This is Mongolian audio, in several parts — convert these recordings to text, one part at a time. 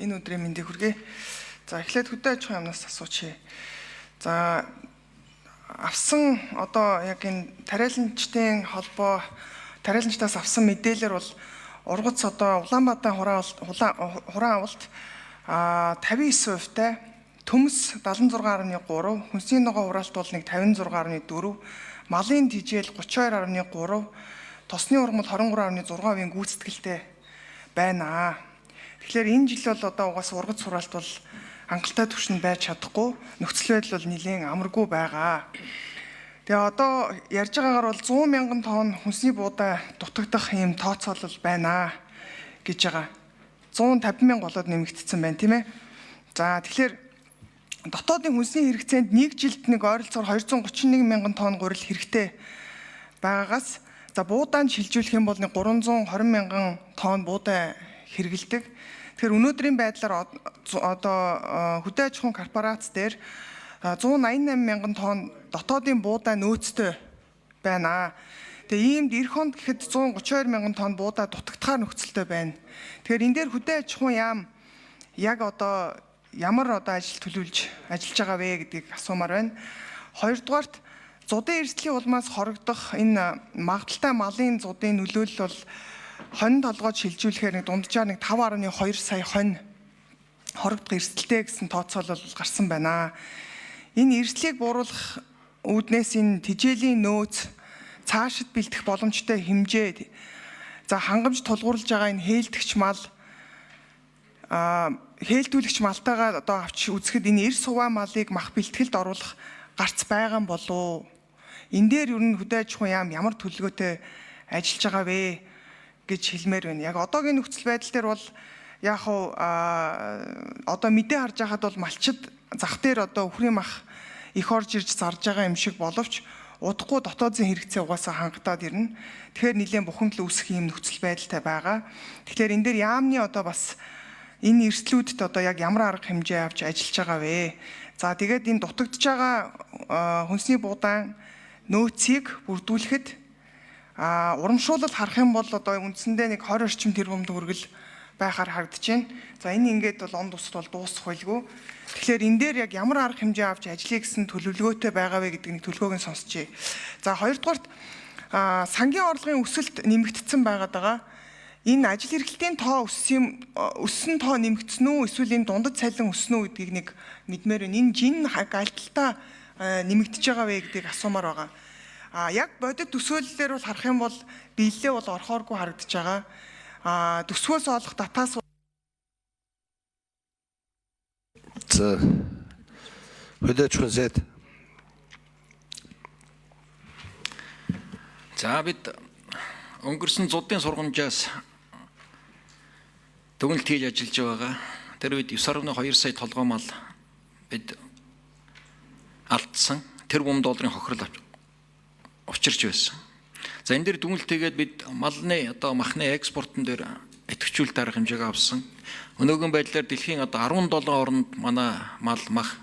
Энэ өдрийн мэндийг хүргэе. За, эхлээд хөдөө аж ахуйн яамнаас асуучих. За, авсан одоо яг энэ тариаланчдын холбоо, тариаланчдаас авсан мэдээлэлээр бол ургац одоо Улаанбаатар хураан авалт 59%-тай, төмс 76.3, хүнсний ногоо хураалт бол нэг 56.4, малын тижэл 32.3, тосны ургамал 23.6% гүйцэтгэлтэй байна. Тэгэхээр энэ жил бол одоо угаас ургац хураалт бол хангалттай түвшинд байж чадахгүй, нөхцөл байдал бол нэлээд амаргүй байгаа. Тэгээ одоо ярьж байгаагаар бол 100 мянган тонн хүнсний буудаа дутагдах ийм тооцоолол байна гэж байгаа. 150 мянга болоод нэмэгдсэн байна, тийм ээ. За, тэгэхээр дотоодын хүнсний хэрэгцээнд нэг жилд нэг ойролцоогоор 231 мянган тонн гурил хэрэгтэй байгаагаас, за, буудаанд шилжүүлэх юм бол нэг 320 мянган тонн буудаа хэрэгэлдэг. Тэгэхээр өнөөдрийн байдлаар одоо хөдөө аж ахуйн корпорац дээр 188 мянган тонн дотоодын буудаа нөөцтэй байна. Тэгээ иймд эх онд гэхэд 132 мянган тонн буудаа дутагдахаар нөхцөлтэй байна. Тэгэхээр энэ дээр хөдөө аж ахуйн яам яг одоо ямар одоо ажил төлөвлөж ажиллаж байгаа вэ гэдгийг асуумаар байна. Хоёрдугаарт, зудын эрсдлийн улмаас хорогдох энэ магадлалтай малын зудын нөлөөлөл бол хонь толгойд шилжүүлэхээр нэг дунджаар нэг 5.2 сая хонь хорогдох эрсдэлтэй гэсэн тооцоолол гарсан байна. Энэ эрсдлийг бууруулах үүднээс энэ тижээлийн нөөц, цаашид бэлтгэх боломжтой хэмжээ, за, хангамж тулгуурлаж байгаа энэ хээлдэгч мал, хээлдүүлэгч малтайгаа одоо авч үзэхэд энэ эрс хуваа малыг мах бэлтгэлд оруулах гарц байгаа юм болов уу? Энэ дээр ер нь хөдөө аж ахуйн яам ямар төлөвлөгөөтэй ажиллаж байгаа вэ гэж хэлмээр байна. Яг одоогийн нөхцөл байдал дээр бол яг хуу одоо мэдээ харж байхад бол малчид зах дээр одоо үхрийн мах их орж ирж зарж байгаа юм шиг боловч удахгүй дотоодын хэрэгцээ угаасаа хангатаад ирнэ. Тэгэхээр нэлээд бухимдал үүсэх юм нөхцөл байдалтай байгаа. Тэгэхээр энэ дээр яамны одоо бас энэ эрсдлүүдэд одоо яг ямар арга хэмжээ авч ажиллаж байгаа вэ? За, тэгээд энэ дутагдж байгаа хүнсний буудаан нөөцийг бүрдүүлэхэд урамшуулал харах юм бол одоо үндсэндээ нэг 20 орчим тэрбум төгрөгөл байхаар харагдаж байна. За, энэ ингээд бол он тусад бол дуусах байлгүй. Тэгэхээр энэ дээр яг ямар арга хэмжээ авч ажиллая гэсэн төлөвлөгөөтэй байгаа вэ гэдэг нэг төлөвлөгөөг нь сонсчээ. За, хоёрдугаарт, сангийн орлогын өсөлт нэмэгдсэн байгаад байгаа. Энэ ажил эрхлэлтийн тоо өссөн, өссөн тоо нэмэгдсэн үү, эсвэл энэ дундад цалин өссөн үү гэдгийг нэг мэдмээр байна. Энэ жин гальдалтаа нэмэгдэж байгаа вэ гэдгийг асуумаар байгаа. Яг бодит төсөөллөөр бол харах юм бол биелэлээ бол орохооргүй харагдаж байгаа. Төсвөөс олох татаас За, хөдөө аж ахуйн сайд. За, бид өнгөрсөн зудын сургамжаас дүгнэлт хийж ажиллаж байгаа. Тэр үед 9.2 сая толгой мал бид алдсан. Тэр бум долларын хохирол учирч байсан. За, энэ дээр дүгнэлт хийгээд бид малны одоо махны экспортон дээр идэвхжүүлэлт арга хэмжээг авсан. Өнөөгийн байдлаар дэлхийн одоо 17 оронд манай мал мах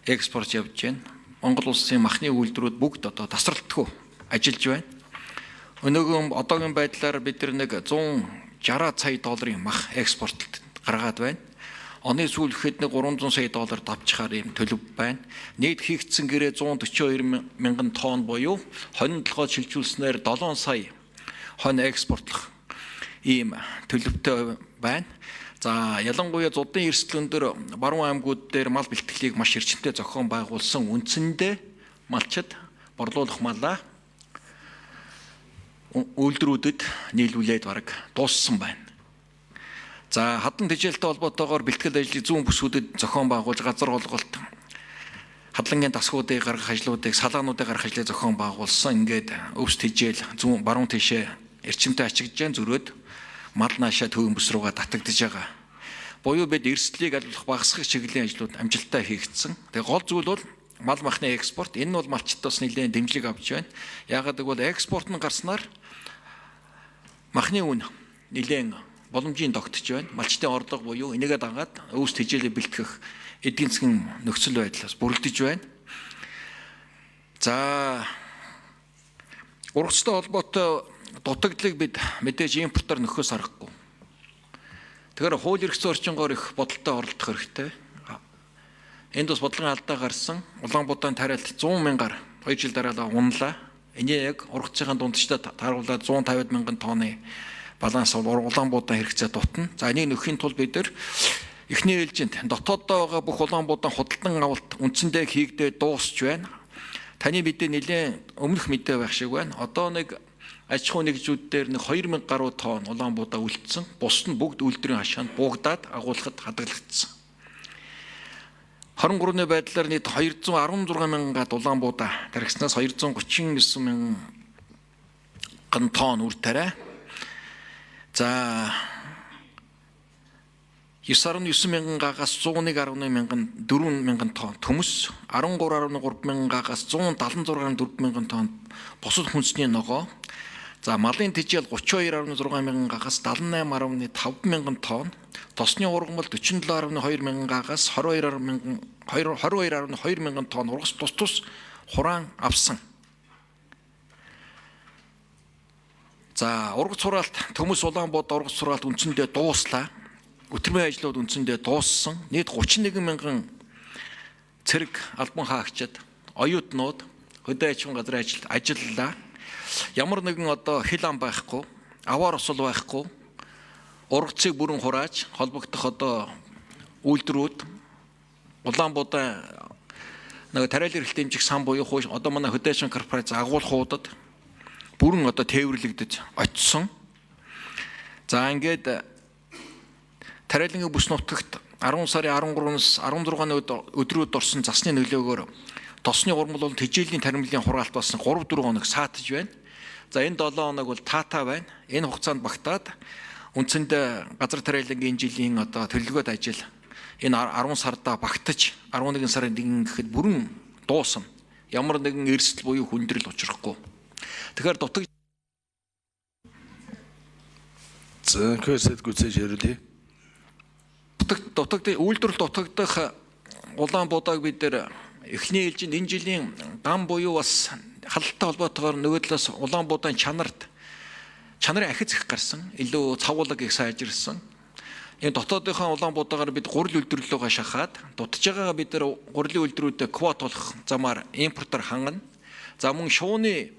экспорт явж байна. Монгол улсын махны үйлдвэрүүд бүгд одоо тасралтгүй ажиллаж байна. Өнөөгийн одоогийн байдлаар бид нэг 160 сая долларын мах экспортлолт гаргаад байна. Оны сүүл гэхэд нэг 300 сая доллар давчхаар ийм төлөв байна. Нийт хийгдсэн гэрээ 142 мянган тонн буюу хонин толгойд шилжүүлснээр 7 сая хонь экспортлох ийм төлөвтэй байна. За, ялангуяа зудын эрсдэл өндөр баруун аймагуд дээр мал бэлтгэлийг маш эрчимтэй зохион байгуулсан үндсэндээ малчид борлуулах малаа үйлдвэрүүдэд нийлүүлээд бараг дууссан байна. За, хадан тэжээлтэй холбоотойгоор бэлтгэл ажлыг зүүн бүсгүүдэд зохион байгуулж, газар олголт, хадлангийн дасгуудыг гаргах ажлуудыг, салаануудыг гаргах ажлыг зохион байгуулсан. Ингээд өвс тэжээл зүүн баруун тишээ эрчимтэй ачигдж जैन зөрөөд мал наашаа төвийн бүс рүүгээ татагдж байгаа. Буюу бид эрсдлийг аль болох багасгах чиглэлийн ажлууд амжилттай хийгдсэн. Тэгээ гол зүйл бол мал махны экспорт. Энэ нь бол малчид бас нэлээд дэмжлэг авч байна. Яагаад гэвэл экспорт нь гарснаар махны үн нэлээд боломжийн тогтож байна. Малчдын орлого буюу энийгээ дагаад өвс тэжээлээ бэлтгэх эдийн засгийн нөхцөл байдлаас бүрэлдэж байна. За, ургацтай холбоотой дутагдлыг бид мэдээж импортоор нөхөхөөс аргагүй. Тэгэхээр хууль эрх зүйн орчингоор их бодолтой оролдох хэрэгтэй. Энд бас бодлогын алдаа гарсан. Улаанбуудаан тариалт 100 мянгаар 2 жил дараалал унлаа. Эний яг ургацын дундчтай тааруулаад 150 мянган тонны баланс улаанбуудаан хэрэгцээ дутна. За энийг нөхөхийн тулд бид нар эхний ээлжинд дотооддоо байгаа бүх улаанбуудаан худалдан авалт үндсэндээ хийгдээ дуусч байна. Таны мэдээ нэлээд өмнөх мэдээ байх шиг байна. Одоо нэг аж ахуйн нэгжүүд дээр нэг 2000 гаруй тонн улаанбуудаа үлдсэн. Бусд нь бүгд үйлдвэрийн хашаанд буугдаад агуулхад хадгалагдсан. 23-ны байдлаар нийт 216 мянгад улаанбуудаа тархиснаас 239 мянган тонн үр тариа. За 9.9 мянган гаагаас 101.1 мянган 4 мянган тонн төмөс, 13.3 мянган гаагаас 176.4 мянган тонн бусад хүнсний ногоо. За малын тэжээл 32.6 мянган гаагаас 78.5 мянган тонн, тосны ургамал 47.2 мянган гаагаас 22.2 мянган тонн ургас тус тус хураан авсан. За ургац хураалт төмөс улаанбууд ургац хураалт үндсэндээ дууслаа. Өтөрмийн ажлууд үндсэндээ дууссан. Нийт 31 мянган цэрэг албан хаагчид, оюутнууд хөдөө аж ахуйн газрын ажилд ажиллалаа. Ямар нэгэн одоо хил ам байхгүй, аваар усул байхгүй, ургацыг бүрэн хурааж холбогдох одоо үйлдвэрүүд Улаанбуудаа нэг тариалан эрхлэлт дэмжих сан буюу одоо манай хөдөө аж ахуйн корпорац агуулхуудад бүрэн одоо тээвэрлэгдэж очсон. За ингээд тариалангийн бүс нутагт 10 сарын 13-наас 16-ны өдрүүд орсон засны нөлөөгөөр тосны ургамал бол тэжээлийн таримлын хураалт болсон 3-4 хоног саатаж байна. За энэ 7 хоног бол таатай байна. Энэ хугацаанд багтаад үндсэндээ газар тариалангийн жилийн одоо төлөвлөгөөт ажил энэ 10 сарда багтаж 11 сарын 1 гэхэд бүрэн дуусна. Ямар нэгэн эрсдэл буюу хүндрэл учрахгүй. Тэгэхээр дутаг За инквесэд гүйцээж яриулъя. Дутагд үйлдвэрлэлд дутагдах улаанбуудааг бид нэр эхний ээлжинд энэ жилийн гам буюу бас халалттай холбоотойгоор нөгөө талаас улаанбуудаан чанарт чанарын ахиц их гарсан. Илүү цавуулаг их сайжирсан. Энэ дотоодынхаа улаанбуудаагаар бид гурил үйлдвэрлэлөөгөө шахаад дутж байгаагаа бид нар гурилын үйлдвэрүүдэд квот болох замаар импортоор хангана. За мөн шууны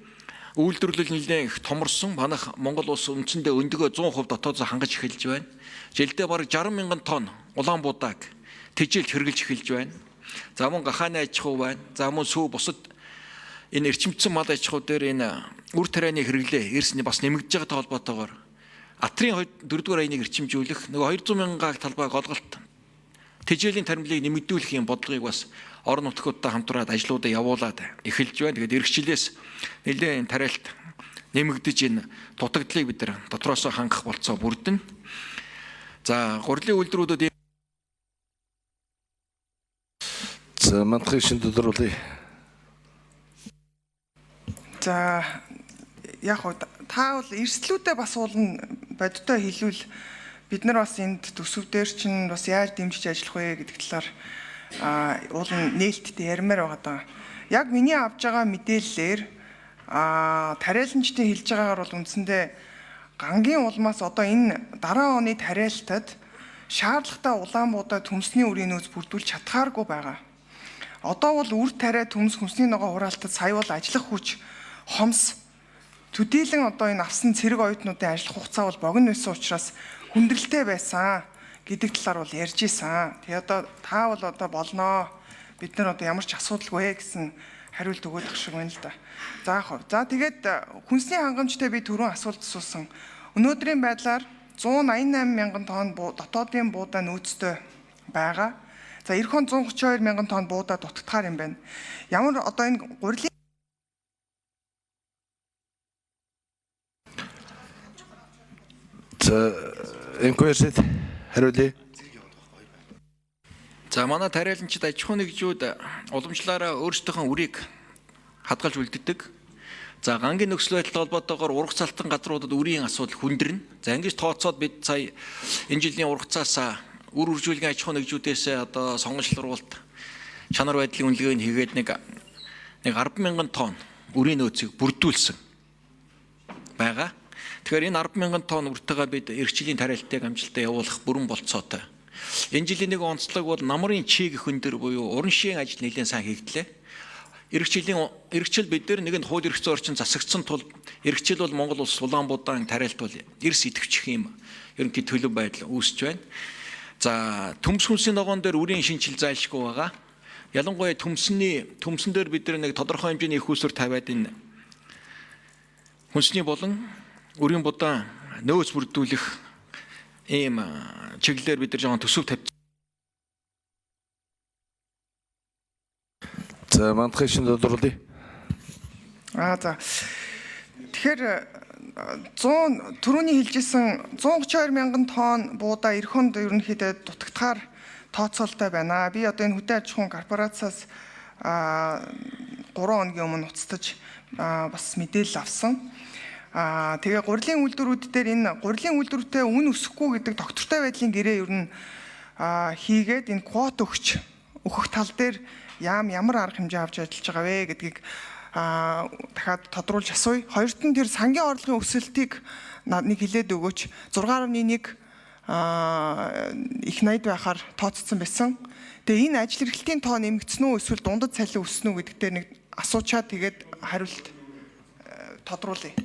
үйлдвэрлэл нэлээд их томорсон. Манайх Монгол улс үндсэндээ өндөгөө 100% дотоодоо хангаж эхэлж байна. Жилдээ бараг 60 мянган тонн улаанбуудааг тэжээлж хэрглэж эхэлж байна. За мөн гахааны аж ахуй байна. За мөн сүү бусад энэ эрчимцэн мал аж ахуй дээр энэ үр тарианы хэрэглээ эрс бас нэмэгдэж байгаатай холбоотойгоор атрын 4-р аяныг эрчимжүүлэх нөгөө 200 мянгааг талбайг олголт тэжээлийн таримлыг нэмэгдүүлэх юм бодлогыг бас орон нутгуудтай хамтраад ажлуудаа явуулаад эхэлж байна. Тэгээд эх жилээс нэлээд тариалт нэмэгдэж энэ дутагдлыг бид нар дотроосоо хангах болцоо бүрдэнэ. За гурилын үйлдвэрүүдэд За мандахыг шин тодруулъя. За яг хөө та бол эрсдлүүдээ бас уулна бодиттой хэлвэл бид нар бас энд төсөв дээр чинь бас яаж дэмжиж ажиллах вэ гэдэг талаар уулын нээлттэй ярмаар байгаа даа. Яг миний авж байгаа мэдээллээр тариаланчдын хэлж байгаагаар бол үндсэндээ гангийн улмаас одоо энэ дараа оны тариалтад шаардлагатай улаанбуудаа төмсний үрийн нөөц бүрдүүлж чадхааргүй байгаа. Одоо бол үр тариа төмс хүнсний ногоо хураалтад сая бол ажиллах хүч хомс төдийлөн одоо энэ авсан цэрэг оюутнуудын ажиллах хугацаа бол богино байсан учраас хүндрэлтэй байсан гэдэг талаар бол ярьж исэн. Тэгээ одоо та бол одоо болноо. Бид нар одоо ямар ч асуудалгүй гэсэн хариулт өгөөд ах шиг байна л да. За яг. За тэгээд хүнсний хангамжтай би түрүүн асуулт асуусан. Өнөөдрийн байдлаар 188 мянган тонн дотоодын буудаа нөөцтэй байгаа. За эх он 132 мянган тонн буудаа дутагдахаар юм байна. Ямар одоо энэ гурилын За инквесэд хариулъя. За манай тариаланчид аж ахуйн нэгжүүд уламжлалаараа өөрсдийнхөө үрийг хадгалж үлддэг. За гангийн нөхцөл байдалтай холбоотойгоор ургац алтан газруудад үрийн асуудал хүндэрнэ. За ингэж тооцоод бид сая энэ жилийн ургацаас үр үржүүлгийн аж ахуйн нэгжүүдээс одоо сонгон шалгаруулалт чанар байдлын үнэлгээний хийгээд нэг 10 мянган тонн үрийн нөөцийг бүрдүүлсэн байгаа. Тэгэхээр энэ 10,000 тонн үртэйгээ бид эх жилийн тариалтыг амжилттай явуулах бүрэн болцоотой. Энэ жилийн нэг онцлог бол намрын чиг их өндөр буюу уран шийн ажил нэлээд сайн хийгдлээ. Эх жил бид нар нэгэнд хууль эрх зүйн орчин засагдсан тул эх жил бол Монгол улс Улаанбуудаа тариалт бол эрс идэвхжих юм ерөнхий төлөв байдал үүсэж байна. За төмс хүнсийн ногоон дээр үрийн шинжил зайлшгүй байгаа. Ялангуяа төмсөн дээр бид нар нэг тодорхой хэмжээний их усүр тавиад энэ хүнсний болон үрийн будаа нөөц бүрдүүлэх ийм чиглэлээр бид нар жоохон төсөв тавьж. За мандахын шин тодруулъя. За. Тэгэхээр 100 түрүүний хэлжсэн 132 мянган тонн буудаа эх онд ерөнхийдөө дутагдахаар тооцоолтой байна. Би одоо энэ хөдөө аж ахуйн корпорациас 3 хоногийн өмнө уцтаж бас мэдээлэл авсан. Тэгээ гурилын үйлдвэрүүд дээр энэ гурилын үйлдвэртэй үн өсөхгүй гэдэг доктортой байдлын гэрээ ер нь хийгээд энэ квот өгөх тал дээр яам ямар арга хэмжээ авч ажиллаж байгаа вэ гэдгийг дахиад тодруулж асууя. Хоёрт нь тэр сангийн орлогын өсөлтийг нэг хэлээд өгөөч. 6.1 их 80 байхаар тооцсон байсан. Тэгээ энэ ажил эрхлэлтийн тоо нэмэгдсэн үү эсвэл дундад цалин өссөн үү гэдэг дээр нэг асуучаад тэгээд хариулт тодруулъя.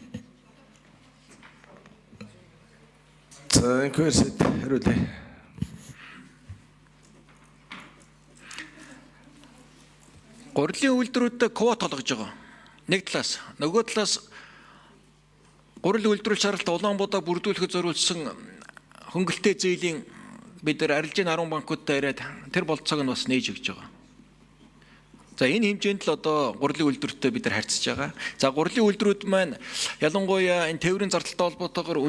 За инквесит хариулъя. Гурилын үйлдвэрүүдэд квот олгож байгаа. Нэг талаас, нөгөө талаас гурил үйлдвэрлэл шаардлага Улаанбуудаа бүрдүүлэхэд зориулсан хөнгөлтэй зээлийн бид нар арилжийн 10 банкудтай яриад тэр болцоог нь бас нээж өгч байгаа. За энэ хэмжээнд л одоо гурилын үйлдвэртэй бид нар харьцаж байгаа. За гурилын үйлдвэрүүд маань ялангуяа энэ тээврийн зардалтай холбоотойгоор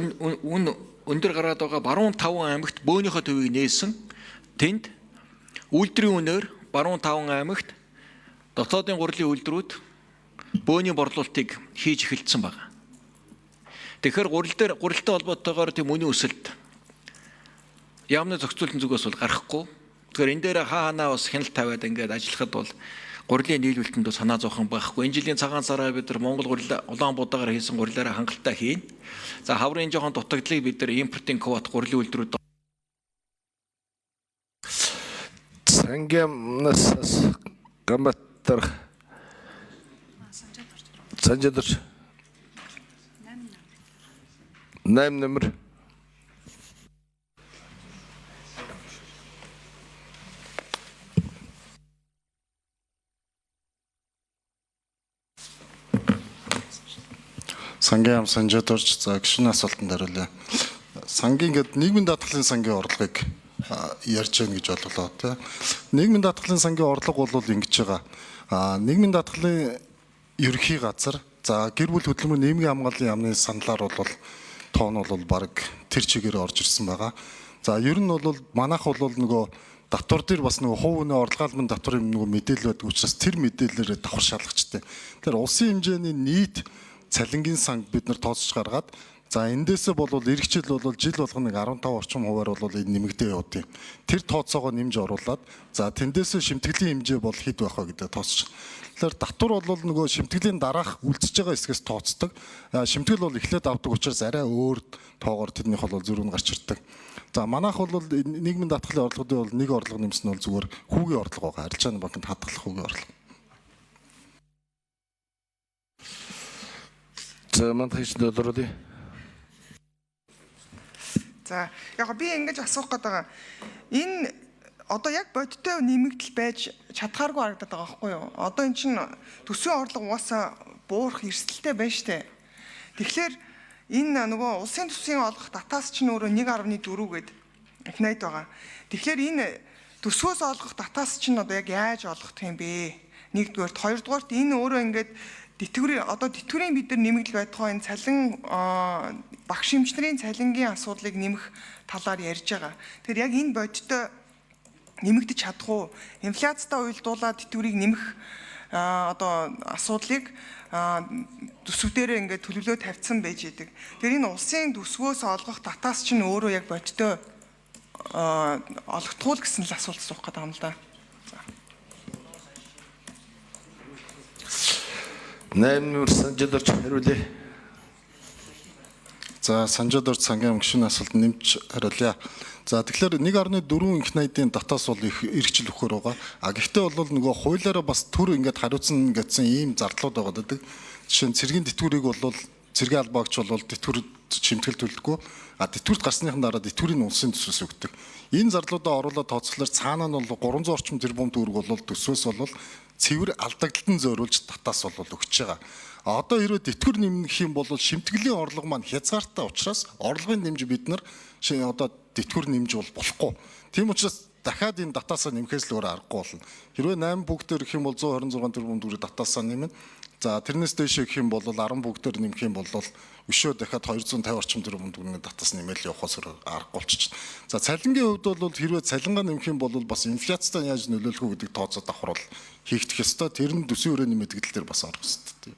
үн өндөр гараад байгаа баруун 5 аймагт бөөнийхөө төвийг нээсэн. Тэнд үйлдвэрийн үнээр баруун 5 аймагт дотоодын гурилын үйлдвэрүүд бөөний борлуулалтыг хийж эхэлсэн байна. Тэгэхээр гурилтай холбоотойгоор тийм үнийн өсөлт яамны зохицуулалтын зүгээс бол гарахгүй. Тэгэхээр энэ дээр хаа ханаа бас хяналт тавиад ингээд ажиллахад бол гурилын нийлүүлэлтэнд санаа зовхон байхгүй. Энэ жилийн цагаан сараар бид нар Монгол гурил Улаанбуудаагаар хийсэн гурилаараа хангалттай хийн. За хаврын жоохон дутагдлыг бид нар импортын квот гурилын үйлдвэрүүд Сангиамнаас Ганбаатар Санжадарч 8 номер. Сангийн ам Санжадарч за гишүүний асуултанд хариулъя. Сангийн гээд нийгмийн даатгалын сангийн орлогыг ярьж байна гэж ойлголоо тий. Нийгмийн даатгалын сангийн орлого бол ингэж байгаа. Нийгмийн даатгалын ерөнхий газар за гэр бүл хөдөлмөр нийгмийн хамгааллын яамны саналаар бол тоон бол баг тэр чигээр орж ирсэн байгаа. За ер нь бол манайх бол нөгөө татвар дээр бас нөгөө хувь хүний орлого албан татварын нөгөө мэдээлэл байдаг учраас тэр мэдээлэлээр давхар шалгачтай. Тэгэхээр улсын хэмжээний нийт цалингийн санг бид нар тооцож гаргаад за эндээсээ бол эх жил бол жил болгоно нэг 15 орчим хувиар бол энэ нэмэгдээ явуулна. Тэр тооцоогоо нэмж оруулаад за тэндээсээ шимтгэлийн хэмжээ бол хэд байх вэ гэдэг тооцож. Тэгэхээр татвар бол нөгөө шимтгэлийн дараах үлдсэж байгаа хэсгээс тооцдог. Шимтгэл бол эхлээд авдаг учраас арай өөр тоогоор тэрнийх бол зөрүү нь гарч ирдэг. За манайх бол нийгмийн даатгалын орлогын бол нэг орлого нэмсэн нь бол зүгээр хүүгийн орлого байгаа. Арилжааны банкнд хадгалах хүүгийн орлого. За мандахын шин тодруулъя. За яг би ингэж асуух гээд байгаа. Энэ одоо яг бодиттой нэмэгдэл байж чадхааргүй харагдаад байгаа байхгүй юу? Одоо эн чинь төсвийн орлого угаасаа буурах эрсдэлтэй байна штэ. Тэгэхээр энэ нөгөө улсын төсвийн олгох татаас чинь өөрөө 1.4 гээд их найд байгаа. Тэгэхээр энэ төсвөөс олгох татаас чинь одоо яг яаж олгох юм бэ? Нэгдүгээрт, хоёрдугаарт энэ өөрөө ингээд тэтгэврийн одоо тэтгэврийн бид нар нэмэгдэл байтугай энэ цалин багш эмч нарын цалингийн асуудлыг нэмэх талаар ярьж байгаа. Тэгэхээр яг энэ бодиттой нэмэгдэж чадах уу? Инфляцтай уялдуулаад тэтгэврийг нэмэх одоо асуудлыг төсөв дээрээ ингээд төлөвлөө тавьсан байж идэг. Тэгэхээр энэ улсын төсвөөс олгох татаас чинь өөрөө яг бодиттой олгохгүй л гэсэн л асуулт асуух гэдэг юм л да. 8 номер Санжадарч хариулъя. За, Санжаад сангийн гишүүний асуулт нэмж хариулъя. За, тэгэхээр 1.4 инх найдын татаас бол их эрхжил өгөхөр байгаа. А гэхдээ бол нөгөө хуулиараа бас төр ингээд хариуцсан гэсэн ийм зардлууд байгаа гэдэг. Жишээ нь цэргийн тэтгэврийг бол цэргийн албаагч бол тэтгэвэр шимтгэл төлдөггүй. А тэтгэврт гарсныхан дараа тэтгэврийн улсын төсвөөс өгдөг. Энэ зардлуудаа оруулаад тооцоолоор цаанаа нь бол 300 орчим тэрбум төгрөг бол төсвөөс бол цэвэр алдагдлан зориулж татаас бол өгч байгаа. А одоо хэрвээ тэтгэвэр нэмэх юм бол шимтгэлийн орлого маань хязгаартай учраас орлогын нэмж бид нар одоо тэтгэвэр нэмж бол болохгүй. Тийм учраас дахиад энэ татаасаа нэмэхээс л өөр аргагүй болно. Хэрвээ 8 бүгдээр гэх юм бол 126 тэрбум төгрөг татаасаа нэмнэ. За, тэрнээс дээшээ гэх юм бол 10 бүгдээр нэмэх юм бол өшөө дахиад 250 орчим тэрбум төгрөгийн татаас нэмэл явахаас өөр аргагүй болчих. За, цалингийн хувьд бол хэрвээ цалингаа нэмэх юм бол бас инфляцтай яаж нөлөөлөх үү гэдэг тооцоо давхар бол хийгдэх ёстой. Тэр нь төсвийн өрөө нэмэгдэл дээр бас орох ёстой.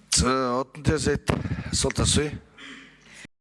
За, Одонтой сайд асуулт асууя.